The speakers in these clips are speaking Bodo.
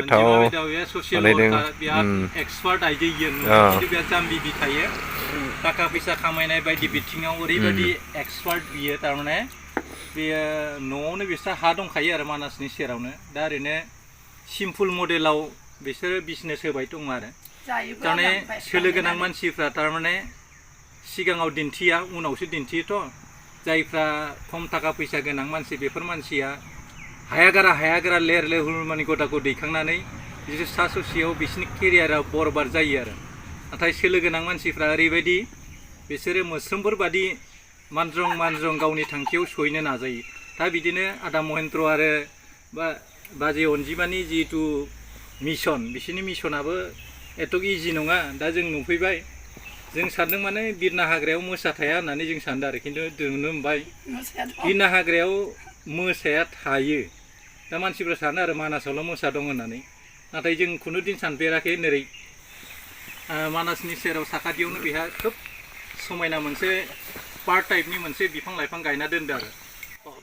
गोमोथाव बानायदों एक्सपार्ट आइजो बियो जाम्बि बिथायो थाखा फैसा खामायनाय बायदि बिथिङाव ओरैबायदि एक्सपार्ट बियो थारमाने बेयो न'आवनो बिस्रा हा दंखायो आरो मानासनि सेरावनो दा ओरैनो सिम्पल मडेलाव बिसोरो बिजनेस होबाय दं आरो थारमाने सोलो गोनां मानसिफ्रा थारमाने सिगाङाव दिन्थिया उनावसो दिन्थियोथ' जायफ्रा खम थाखा फैसा गोनां मानसि बेफोर मानसिया हायागारा लेर लेहुर माने गथाखौ दैखांनानै बिसोर सा ससेयाव बिसोरनि केरियारा बरबाद जायो आरो नाथाय सोलो गोनां मानसिफ्रा ओरैबायदि बिसोरो मोस्रोमफोर बादि मानज्रं गावनि थांखियाव सहैनो नाजायो दा बिदिनो आदा महेन्द्र आरो बाजै अनजिमानि जिहेतु मिशन बिसोरनि मिशनाबो एथ' इजि नङा दा जों नुफैबाय जों सानदों माने बिरना हाग्रायाव मोसा थाया होननानै जों सानदों आरो खिन्थु नुनो मोनबाय बिरना हाग्रायाव मोसाया थायो दा मानसिफ्रा सानो आरो मानासावल' मोसा दं होननानै नाथाय जों खुनु दिन सानफेराखै नोरै मानासनि सेराव साखाथियावनो बेहा खोब समायना मोनसे पार्क टाइपनि मोनसे बिफां लाइफां गायना दोनदों आरो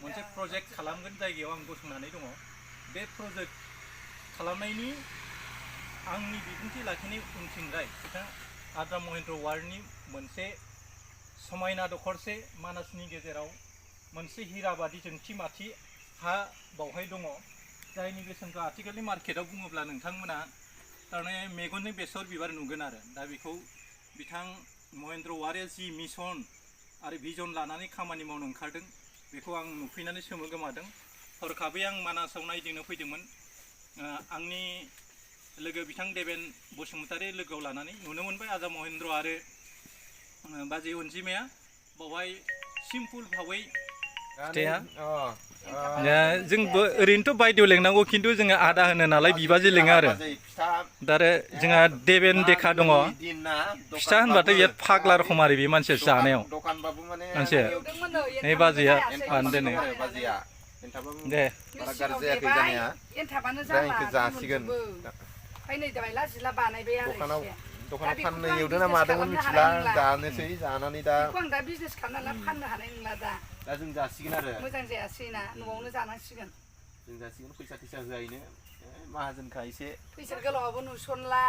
मोनसे प्रजेक्ट खालामगोन जायगायाव आं गसंनानै दङ बे प्रजेक्ट खालामनायनि आंनि बिबुंथि लाखिनाय उनथिंजाय बिथां आदा महेन्द्र वारनि मोनसे समायना दखरसे मानासनि गेजेराव मोनसे हिराबादि जोंथि माथि हा बावहाय दङ जायनि बेसेनखौ आथिखालनि मार्केटआव बुङोब्ला नोंथांमोना थारमाने मेगननि बेसर बिबार नुगोन आरो दा बेखौ बिथां महेन्द्र वारिया जि मिशन आरो भिजन लानानै खामानि मावनो ओंखारदों बेखौ आं नुफैनानै सोमोगोमादों हरखाबै आं मानासाव नायदिंनो फैदोंमोन आंनि लोगो बिथां देबेन बसुमतारी लोगोआव लानानै नुनो मोनबाय आदा महेन्द्र आरो बाजै अनजिमाया बावहाय सिम्पोल भाबै जोंबो ओरैनोथ' बायदेव लेंनांगौ खिन्थु जोङो आदा होनो नालाय बिबाजै लेङो आरो दा आरो जोंहा देबेन देखा दङ फिथा होनबाथाय बिराद फाग्ला रखम आरो बे मानसिया जानायाव मानसिया नै बाजैया दोनो दे बारा गाज्रि जायाखै जानाया जायखौ जासिगोन दखानाव फाननो एवदों ना मादोंमोन मिथिला जानोसै जानानै दा बिजनेस खालामनानै फाननो हानाय नंला दा जों जासिगोन आरो मोजां जायासै ना न'आवनो जानांसिगोन जों जासिगोन फैसा थैसा होआयनो माहाजोनखा एसे फैसा गोलावाबो नुसनला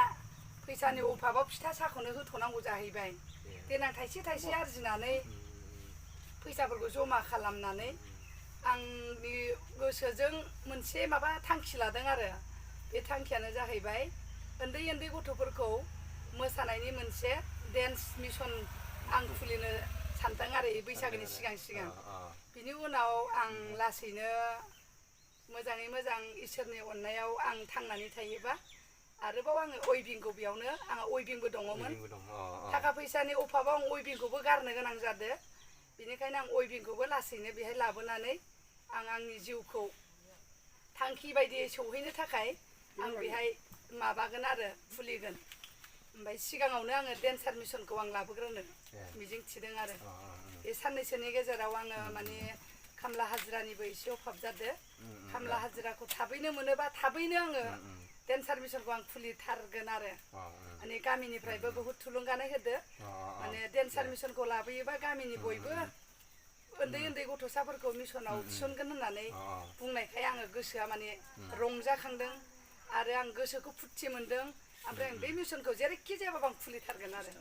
फैसानि अभाबाव फिथा साखौनो होथ'नांगौ जाहैबाय देनां थाइसे थाइसे आरजिनानै फैसाफोरखौ जमा खालामनानै आंनि गोसोजों मोनसे माबा थांखि लादों आरो बे थांखियानो जाहैबाय उन्दै गथ'फोरखौ मोसानायनि मोनसे डेन्स मिशन आं खुलिनो सानदों आरो बैसागोनि सिगां बिनि उनाव आं लासैनो मोजाङै मोजां इसोरनि अननायाव आं थांनानै थायोबा आरोबाव आङो अइभिंखौ बेयावनो आंहा अइभिंबो दङमोन थाखा फैसानि अभाबाव आं अइभिंखौबो गारनो गोनां जादों बेनिखायनो आं अइभिंखौबो लासैनो बेहाय लाबोनानै आं आंनि जिउखौ थांखि बायदियै सौहैनो थाखाय आं बेहाय माबागोन आरो खुलिगोन ओमफ्राय सिगाङावनो आङो डेन्सार मिशनखौ आं लाबोग्रोनो मिजिं थिदों आरो बे साननैसोनि गेजेराव आङो माने खामला हाजिरानिबो एसे अभाब जादों खामला हाजिराखौ थाबैनो मोनोबा थाबैनो आङो डेन्सार मिशनखौ आं खुलिथारगोन आरो माने गामिनिफ्रायबो बहुद थुलुंगानाय होदो माने डेन्सार मिशनखौ लाबोयोबा गामिनि बयबो उन्दै गथ'साफोरखौ मिशनाव थिसनगोन होननानै बुंनायखाय आङो गोसोआ माने रंजाखांदों आरो आं गोसोखौ फुरथि मोनदों ओमफ्राय आं बे मिशनखौ जेरैखि जायाबाबो आं खुलिथारगोन आरो